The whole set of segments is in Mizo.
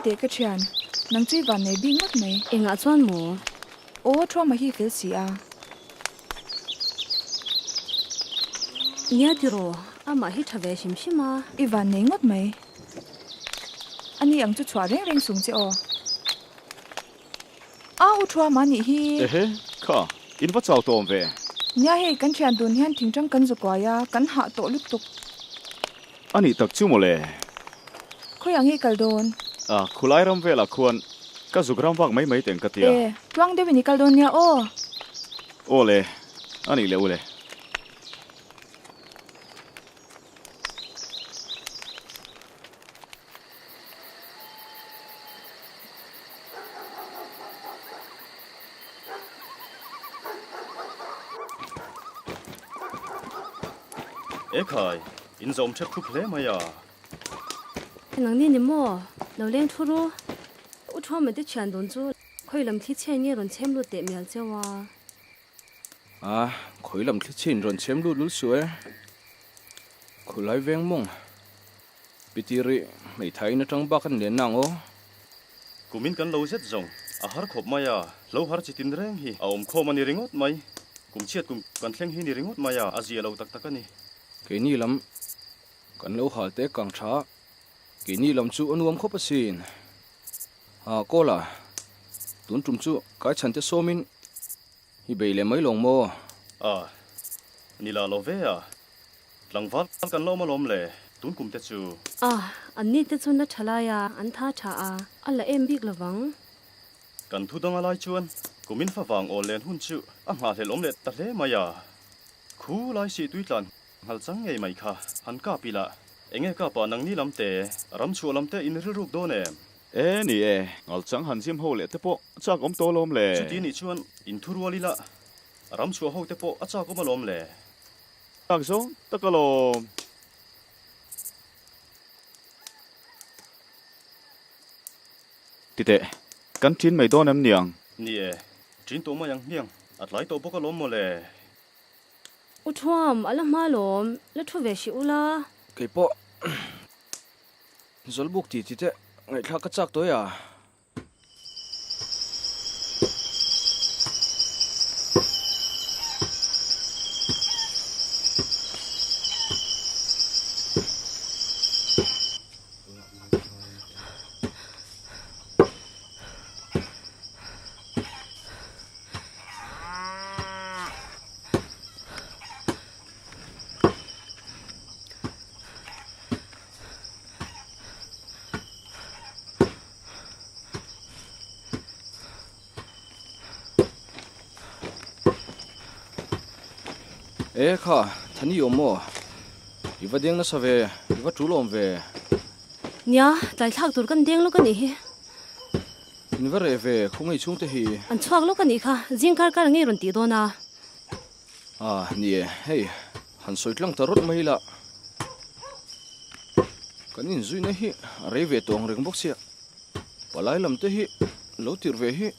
Enteh ka thian, nang chu i van nei bik ngawt mai. Engah chuan maw? Aw, Thuama hi fel si a. Nia tiraw, amah hi tha ve hrim hrim a. I van nei ngawt mai. Ani ang chu chhuah reng reng sung che aw. A u Thuama nih hi. Ehe, kha, in va chau tawm ve. Nia hei, kan thian dun hian thingtang kan zu kuai a, kan hah tawh lutuk. A nih tak chu mawle. Khawi ang hi kal dawn? A, khulai ram velah khuan ka zuk ram vak mai mai teng ka tia. E, tluang deuhin i kal dawn nia aw. Aw le, a nih leh u le. E khai, in zawm thep thup hle mai a. Nang ni ni maw? Lo leng thu ru. U Thuama te thian dun chu khawi lam thli chhian nge rawn chhem lut teh mial cheu a. A, khawi lam thli chhian rawn chhem lut lul suh e. Khulai veng mawng. Pitiri hmeithai in atang bak an len nang aw. Kumin kan lo zet zawng a har khawp mai a, hlo har chi tin reng hi a awm khawm a ni ringawt mai. Kum chhiat kum kan thleng hi ni ringawt mai a, a zia lo tak tak a ni. Keini lam kan lo hal te kang tha, keini lam chu a nuam khawp asin. Ha Kawla, tun tum chu kai chhan te sawmin i bei leh mai lawng maw? A, ni la lo ve a, tlangval kan la awm alawm le, tun kum te chu. A, an ni te chu na tha lai a, an tha tha a, a la em bik lovang. Kan thu dang a lai chuan kumin favang awl len hun chu a nghahhlelh awm leh ta hle mai a, khu lai sih tui tlan nghal chang ngei mai kha han kap ila, enge kapa nangni lam te, ram chhuah lam te in rilruk dawn em? E ni e, ngal chang han zim ho leh te pawh a chak awm tawh alawm le. Chuti nih chuan in thu rual ila, ram chhuah ho te pawh a chak awm alawm le. Chak zawng tak alawm. Titeh, kan ṭin mai dawn em niang? Ni e, ṭin tawh mai ang hmiang, a tlai tawh bawk alawm maw le. U Thuam, a la hma lawm, la thu ve hrih ula. Kei pawh Zawlbuk ti ti teh ngaihthlak ka chak tawh e a. E kha, Thani awm maw? I va deng nasa ve, i va tul awm ve. Nia, tlai thlak tur kan deng lawk a nih hi. In va reh ve, khawngaih chhungte hi. An chhuak lawk a nih kha, zing kar kar ngei rawn tih dawn a. A, ni e, hei, han sawi tlang ta rawt mai ila. Kan inzuina hi a rei ve tawh ang reng bawk sia, palai lam te hi lo tirh ve hi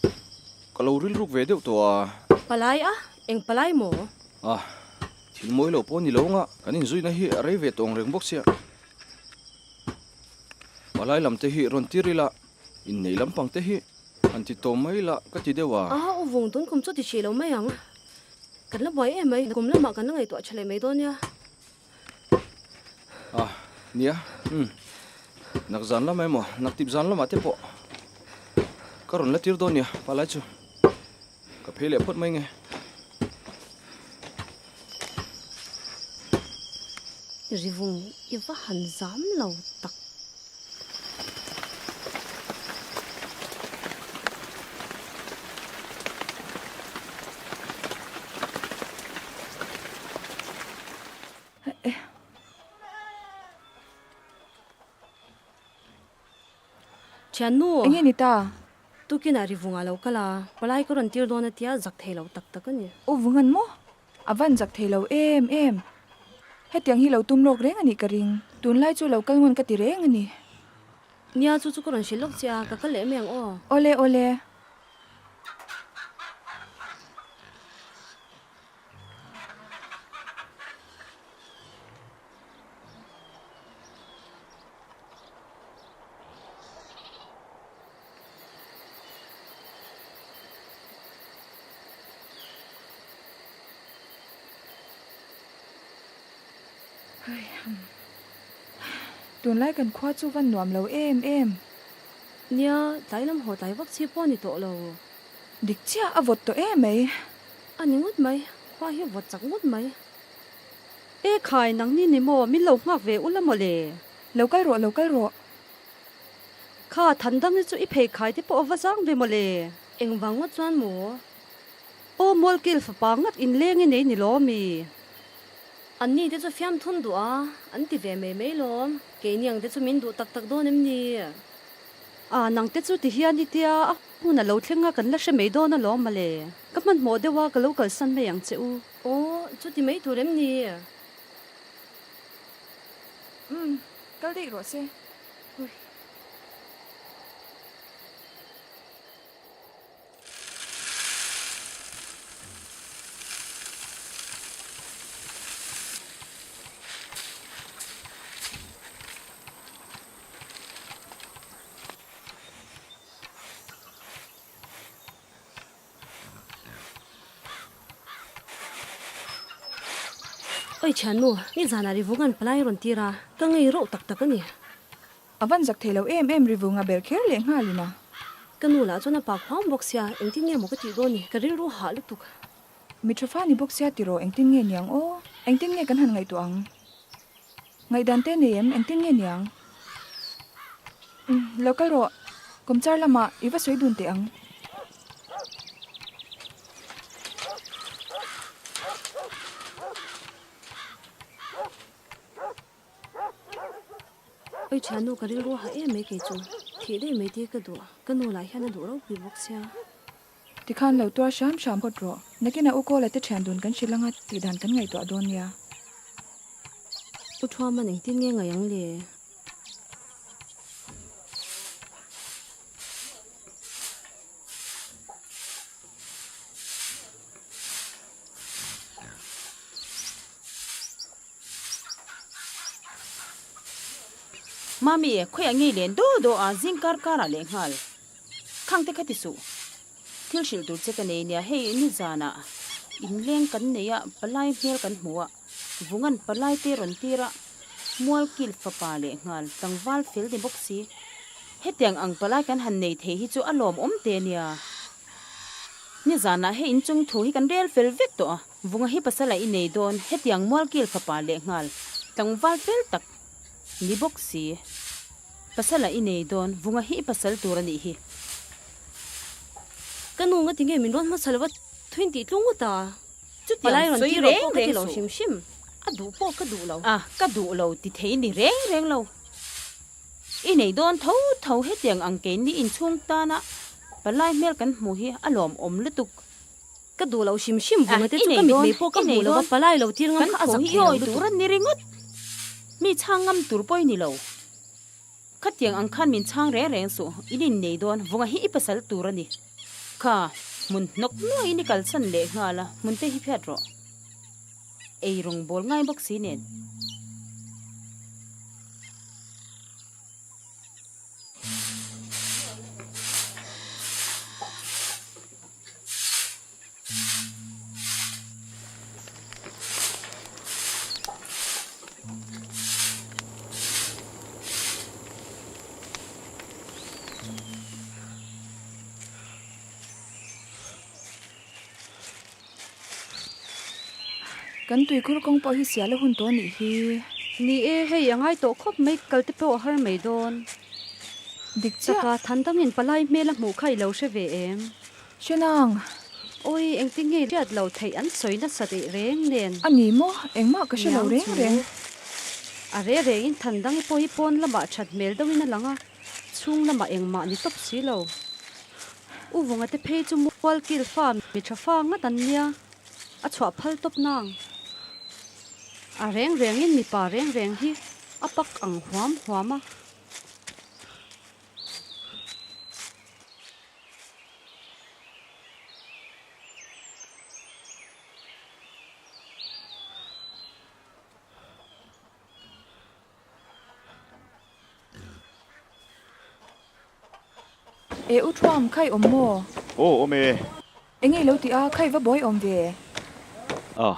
ka lo rilruk ve deuh tawh a. Palai a? Eng palai maw? A, thil mawi lo pawh ni lo anga kan inzuina hi a rei ve tawh ang reng bawk sia, palai lam te hi rawn tir ila, innei lampang te hi han ti tawh mai ila ka ti deuh a. A, u vung tun kum chu ti hrih lo mai ang. Kan la buai em mai, kum lamah kan la ngaihtuah tha leh mai dawn nia. A, nia, umm. Nak zan lamah emaw, nak tip zan lamah te pawh ka rawn la tir dawn nia, palai chu ka phei leh phawt mai nge. Rivung i va han zam lo tak. Thiannu! Enge ni ta? Tukinah rivunga lo kal a, palai ka rawn tir dawn a tia zak thei lo tak tak a ni. U Vungan maw? A van zak thei lo em em. Hetiang hi lo tum lawk reng a nih ka ring. Tunlai chu lo kal ngawn ka ti reng a ni. Nia chu chu ka rawn hrilh lawk che a, ka kal leh mai ang aw. Awle awle. Tunlai kan khua chu van nuam lo em em. Nia, tlai lam haw tlai vak chi pawh a ni tawh lo. Dik chiah a vawt tawh em mai. A ni ngawt mai, khua hi vawt chak ngawt mai. E khai, nangni ni maw, min lo nghak ve ula maw le? Lo kal rawh, lo kal rawh. Kha, thandang hi chu i phei khai te pawh a va zang ve maw le? Engvang ngawt chuan maw? Aw Mualkil fapa ngat inleng i nei ni law mi? Anni te chu fiamthun duh a, an ti ve mai mai lawm. Keini ang te chu min duh tak tak dawn em ni? A, nang te chu ti hian i tia, a hun a lo thleng a, kan la hre mai dawn alawm mawle. Ka hmanhmawh deuh a, ka lo kalsan mai ang che u. Aw, chu ti mai tur em ni? Umm, kal daih rawh se. Hui. Oi thiannu, nizanah Rivunga'n palai rawn tir a, ka ngei rauh tak tak a ni. A van zak thei lo em em Rivunga ber kher leh nghalin a. Ka nu lah chuan a pak huam bawk sia, engtin nge maw ka tih dawn ni, ka rilru hah lutuk. Mi tha fa ni bawk sia tiraw engtin nge niang aw, engtin nge kan han ngaihtuah ang? Ngaihdan te nei em, engtin nge niang? Umm, lo kal rawh, kawmchar lamah i va sawi dun teh ang. Oi thiannu ka rilru a hah em mai kei chu, thih daih mai te ka duh, ka nu lah hian a duh ropui bawk sia. Tikhan lo tuar hram hram phawt rawh, nakinah U Kawla te thian dun kan hrilh anga tih dan kan ngaihtuah dawn nia. U Thuaman engtin nge ngaih ang le? Mami, khawiah ngei len daw daw a, zing kar karah leh nghal. Khang te kha ti suh. Thil hrilh tur che ka nei nia, hei nizanah inleng kan nei a, palai hmel kan hmu a, Vungan palai te rawn tir a, Mualkil fapa leh nghal tlangval fel ni bawk si. Hetiang ang palai kan han nei thei hi chu a lawmawm te nia. Nizanah hei inchung thu hi kan rel fel vek tawh a. Vunga hi pasal a i nei dawn, hetiang Mualkil fapa leh nghal tlangval fel tak ni bawk si. Pasal a i nei dawn, Vunga hi i pasal tur a nih hi. Ka nu nga tinge min rawn hmasa lova thuin tih tlung ngawt a? Chutiang Palai rawn sawi ti rawh reng pawh ka reng ti lo suh. hrim hrim. A duh pawh ka duh lo. A, ka duh lo ti thei ni reng reng lo. I nei dawn tho tho hetiang ang keini inchhung tana palai hmel kan hmu hi a lawmawm lutuk. Ka duh lo hrim hrim A, vunga te i chu nei ka mit dawn, mei pawh ka i hmu nei lo va, dawn. palai lo tir ngam Kan kha a tho zak hi thei i lo awi lutuk. tur a ni ringawt. Mi chhang ngam tur pawh i ni lo. Khatiang ang khan min chhang reng reng suh, in innei dawn, vunga hi i pasal tur a ni. Kha, hmun hnawk nuaiin i kalsan leh nghal a, hmun te hi phiat rawh. Ei rawng bawl ngai bawk si nen. Kan tuikhur kawng pawh hi sial a hun tawh a nih hi. Ni e, hei a ngai tawh khawp mai, kal te pawh a har mai dawn. Dik chiah. Taka thandangin palai hmel a hmuh kha i lo hre ve em? Hrenang! Awi, engtin nge hriat lo theih an sawi nasa teh reng nen. A ni maw? Engmah ka hre lo Niang reng chu. reng. A re rengin than dang i pawh hi pawn lamah that hmel deuhin a lang a, chhung lamah engmah ni tawp si lo. U Vunga te phei chu mual kil fa mi tha fa ngat an nia, a chhuah phal tawp nang. A reng rengin mipa reng reng hi a pak ang huam huam a. E u Thuam, khai awm maw? Aw awm e. Enge i lo tih a, khai va buai awm ve. A,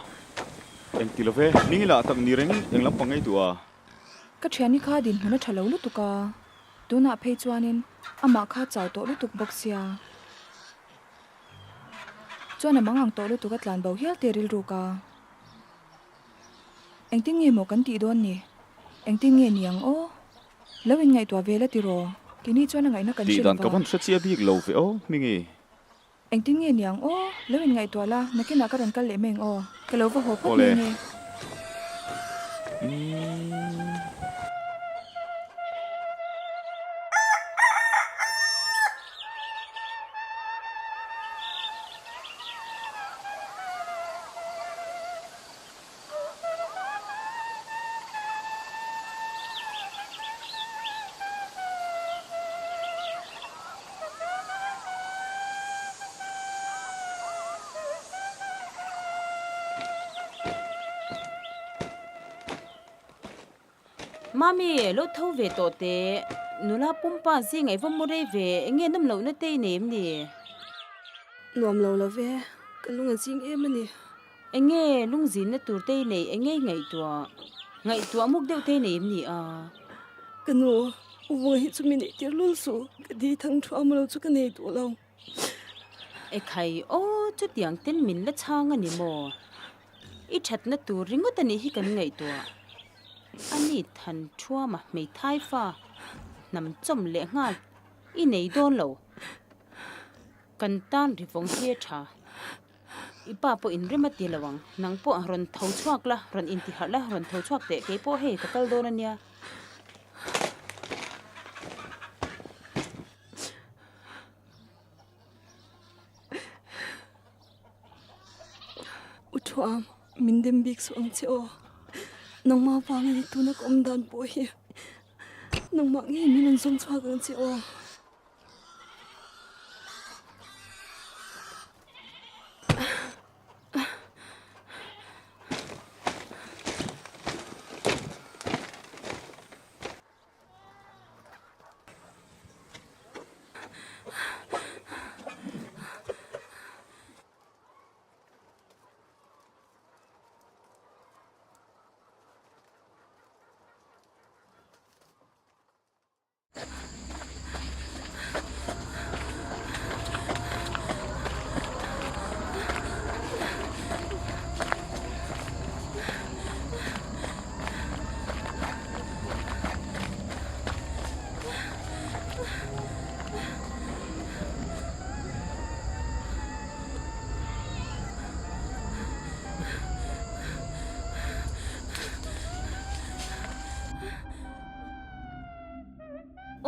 Engti lo ve, hming ila tak ni rengin eng lampang ngei duh a? Ka thiani kha dinhmun a tha lo lutuk a, tunah phei chuanin amah kha chau tawh lutuk bawk sia. Chuan a mangang tawh lutuk a tlan bo hial te rilruk a. Engtin nge maw kan tih dawn ni? Engtin nge ni ang aw? Lo inngaihtuah ve la tiraw? Keini chuan a ngaihna kan hre Tih dan ka lova. van hre chiah bik lo ve aw, Hmingi. Engtin nge ni ang aw? Lo inngaihtuah la, nakinah ka rawn kal leh mai ang aw. Ka lo va haw phawt Awle. mai nge. Umm. Mami, lo tho ve tawh teh. Nula pumpa zing ei va mu rei ve, enge nawm lohna te i nei em ni? Nuam lo lo ve, ka lung a zing em a ni. Enge lungzinna tur te i nei enge i ngaihtuah? Ngaihtuah muk deuh te i nei em ni a? Ka nu, u vunga hi chu mi neih tir lul suh, ka di thang thu am lo chu ka nei duh lo. Ekhai aw, chutiang ten min la chhang a ni maw? I thatna tur ringawt a nih hi kan ngaihtuah. A ni than thuama hmeithai fa hnam chawm leh nghal i nei dawn lo. Kan tan ri vawng hi a tha. I pa pawh inrem a ti lo ang. Nang pawh rawn tho chhuak la, rawn intiharh la, rawn tho chhuak teh. Kei pawh hei ka kal dawn a nia. U Thuam, min dem bik suh ang che aw. Nangmah vangin tuna ka awm dan pawh hi nangmah ngei min rawn zawng chhuak ang che aw.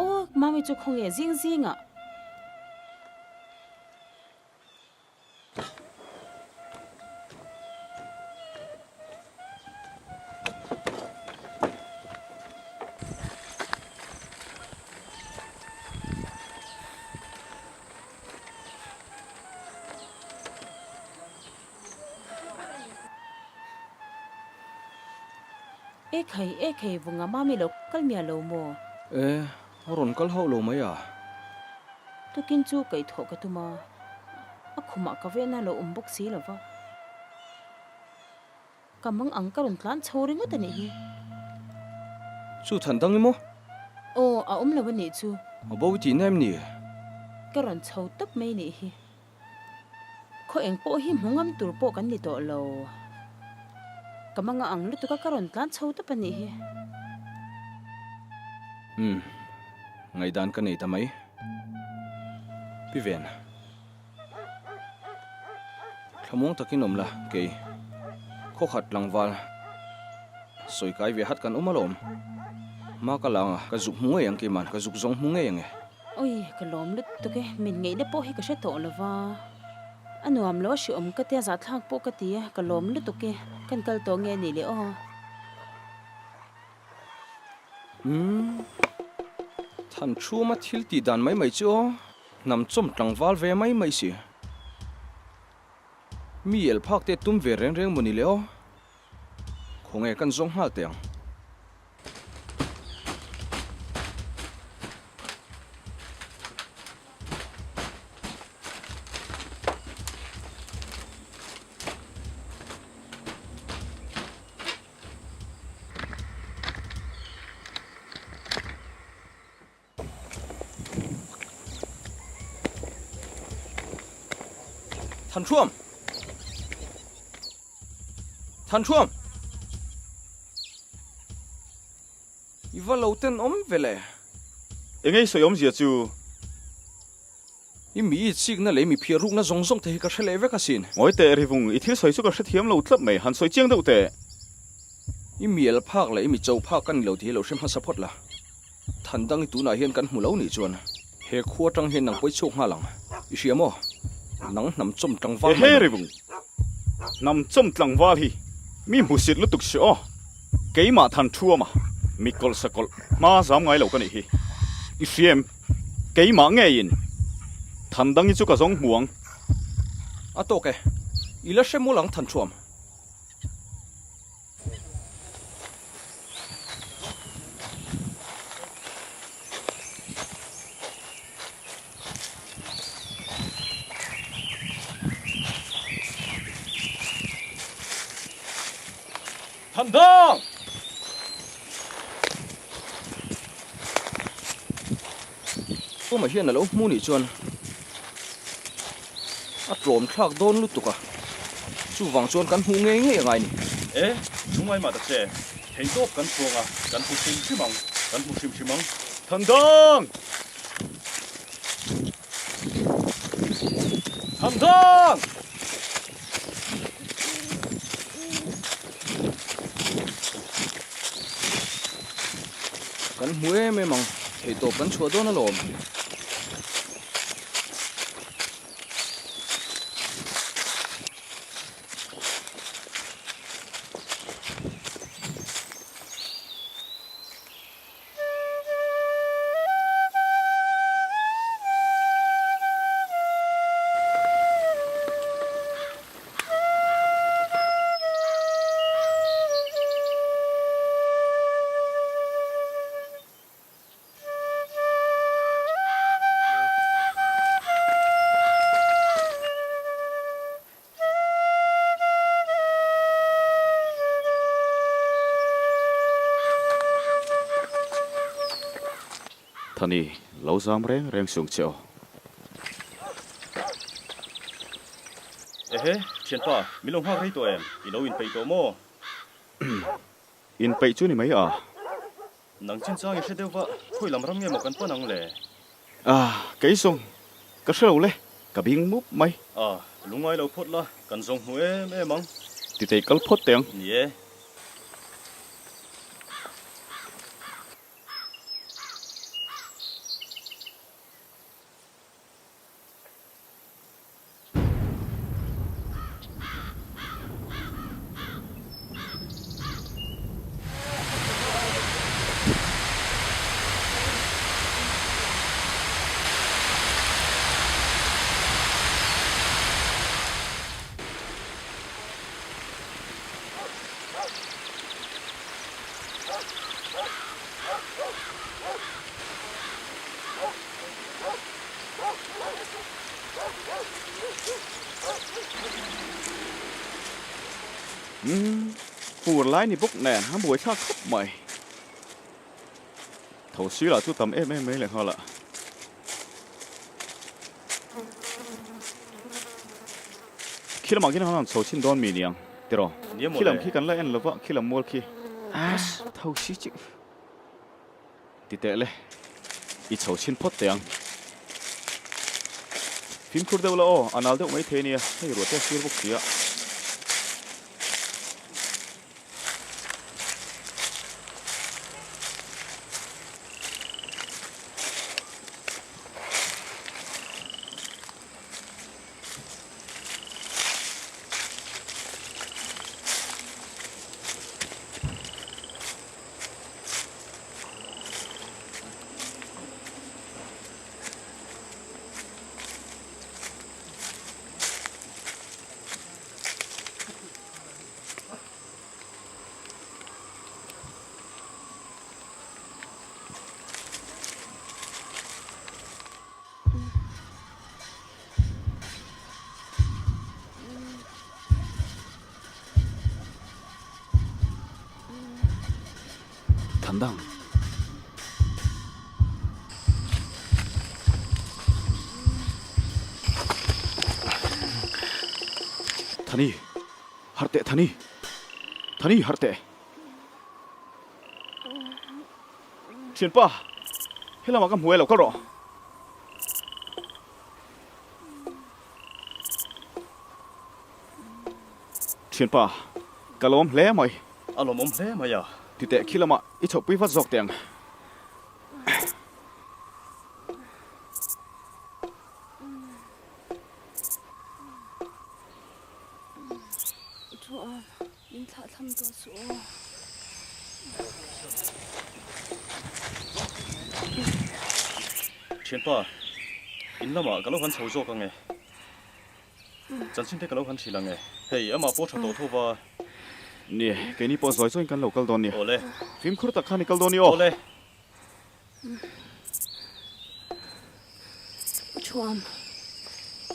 Aw, Mami chu khawnge zing zing ah. E khai, e khai, vunga mami lo kal miah lo maw? E, a rawn kal hauh lo mai a. Tukin chu kaihthawh ka tum a, a khumah ka vehna lo awm bawk si lo va. Ka mang ang ka rawn tlan chho ringawt a nih hi. Chu than dang i maw? Aw, a awm lo a nih chu. A bo i tihna em ni? Ka rawn chho tawp mai nih hi. Khaw eng pawh hi hmu ngam tur pawh kan ni tawh lo. Ka manga ang lutuk a ka rawn tlan chho tawp a nih hi. Umm, ngaihdan ka nei ta mai. Pi Ven. Thlamuang takin awm la, kei. Khaw khat tlangval sawi kai ve hat kan awm alawm. Hma ka la ang a, ka zuk hmu ngei ang keiman, ka zuk zawng hmu ngei ang e. Ui, ka lawm lutuk e, min ngeihna pawh hi ka hre tawh lo va. A nuam lo a hriawm ka tia zahthlak pawh ka ti a, ka lawm lutuk e, kan kal tawh nge nih le aw. Umm, than thuma thil tih dan mai mai chu aw, hnam chawm tlangval ve mai mai si. Mi el phak te tum ve reng reng maw ni le aw. Khawnge kan zawng nghal teh ang. Thanṭhuam! Thanṭhuam! I va lo tenawm ve le. Engei sawi awmzia chu? I mi i chikna leh i mi phiah rukna zawng zawng te hi ka hre leh vek asin. Ngawi teh Rivung, i thil sawi chu ka hrethiam lo tlat mai, han sawi chiang deuh teh. I mial phak leh i mi cho phak ka ni lo tih hi lo hre hmasa phawt la. Than dang i tunah hian kan hmu lo nih chuan he khua atang hian nang pawi chhuak nghal ang. I hria maw? Nang hnam chawm tlangval mai Ehe Rivung, hnam chawm tlangval hi mi hmusit lutuk si aw. Keimah than thu ama mi kawlh sakawlh hma zam ngai lo ka nih hi. I hria em? Keimah ngeiin than dang hi chu ka zawng hmu ang. A tawk e. I la hre mawlh ang Thanṭhuam. Thandang! Kawma hian a lo hmu nih chuan a tlawm thlak dawn lutuk a, chuvang chuan kan hmuh ngei ngei a ngai ni. E, lungngai mah ta che, theihtawp kan chhuang a, kan hmu hrim hrim ang, kan hmu hrim hrim ang. Thandang! Thandang! Kan hmu em em ang, theihtawp kan chhuah dawn alawm. Thani, lo zam reng reng sung che aw. Ehe, thianpa, min lo nghak rei tawh em? I lo inpeih tawh maw? Inpeih chu ni mai a. Nang chinchang i hre deuh va, khawi lam ram nge maw kan pan ang le? Ah, kei zawng, ka hre lo le, ka bing mup mai. Ah, lungngai lo phawt la, kan zawng hmu em em ang. Titei kal phawt teh ang. Ni e. Umm, fur lai ni bawk nen a buai thlak khawp mai. Tho sirah chu tam em em mai leh nghal a. Khi lamah khian han chho chhin dawn mi niang tiraw? Khi lam khi kan la en lova, khi lam mual khi. Tho si chi. Ti teh le, i chho chhin phawt teh ang. Fimkhur deuh la aw, a nal deuh mai thei ania, hei ruah te a sir bawk si a. Thandang. Thani, harh teh Thani. Thani, harh teh. Thianpa, helamah ka hmu e lo kal rawh. Thianpa, ka lawm hle mai. A lawmawm hle mai a. Titeh khi lamah i chhohpui vat zawk teh ang. Thu a, min thlah thlam tawh suh aw. Thianpa, in lamah ka lo han chho zawk ang e. Chanchin te ka lo han hrilh ang e. Hei, amah pawh tha tawh tho va. Ni, keini pawh zawi zawiin kan lo kal dawn nia. Awle. Fimkhur tak khan i kal dawn i aw. Awle. U Thuam,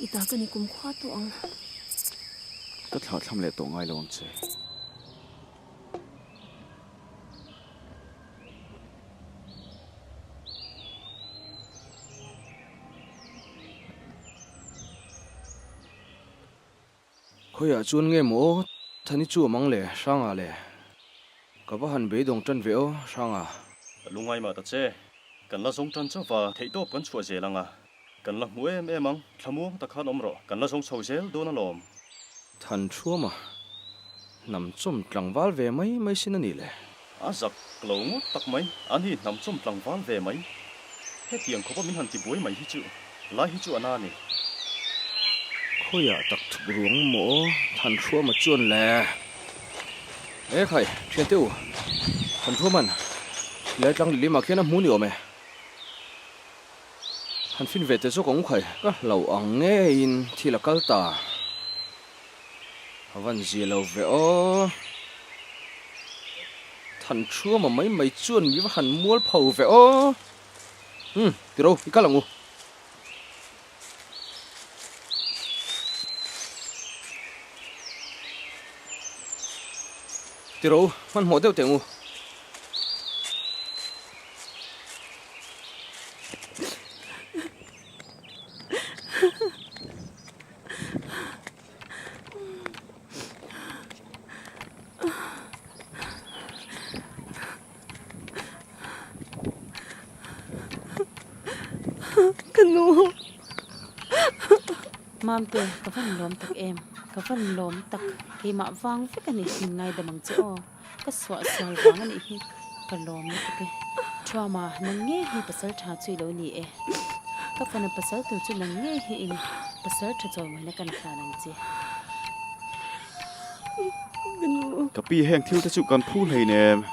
i ta ka ni kum khua tawh ang. Ka thlahthlam leh tawh ngai lo ang che. Khawiah chuan nge maw Thani chu awm ang le Hranga le? Ka va han beidawng tan ve aw Hranga. Ka lungai mah ta che. Kan la zawng tan chauh va, theihtawp kan chhuah zel ang a. Kan la hmu em em ang, thlamuang tak khan awm rawh, kan la zawng chho zel dawn alawm. Than thuama hnam chawm tlangval ve mai mai sin a nih le. A zak lo ngawt tak mai, a ni hnam chawm tlangval ve mai. Hetiang khawpa min han tibuai mai hi chu, lai hi chu a na a ni. Khawiah tak thup ruang maw Thanhruama chuan le. E khai, thiante u, Thanhruaman tilai tlang lihlimah khian a hmu ni awm e. Han fin ve teh zawk ang u khai, ka hlauh ang ngeiin thil a kal ta. A van zia lo ve aw. Than thuama mai mai chuan mi va han mual pho ve aw. Umm, tiro, i kal ang u. Tiro, hmanhmawh deuh teh ang u. Ka nu. Mamte, ka van lawm tak em? Ka van lawm tak. Keimah vang vek a ni. Min ngaidam ang che aw. Ka suah sual vang a nih hi. Ka lawm lutuk e. Thuama, nang nge hi pasal tha chu i lo ni e. Ka fanu pasal tur chu nang nge hi i ni. Pasal tha chawimawina kan hlan ang che. Ka pi heng thil te chu kan phu hleinem.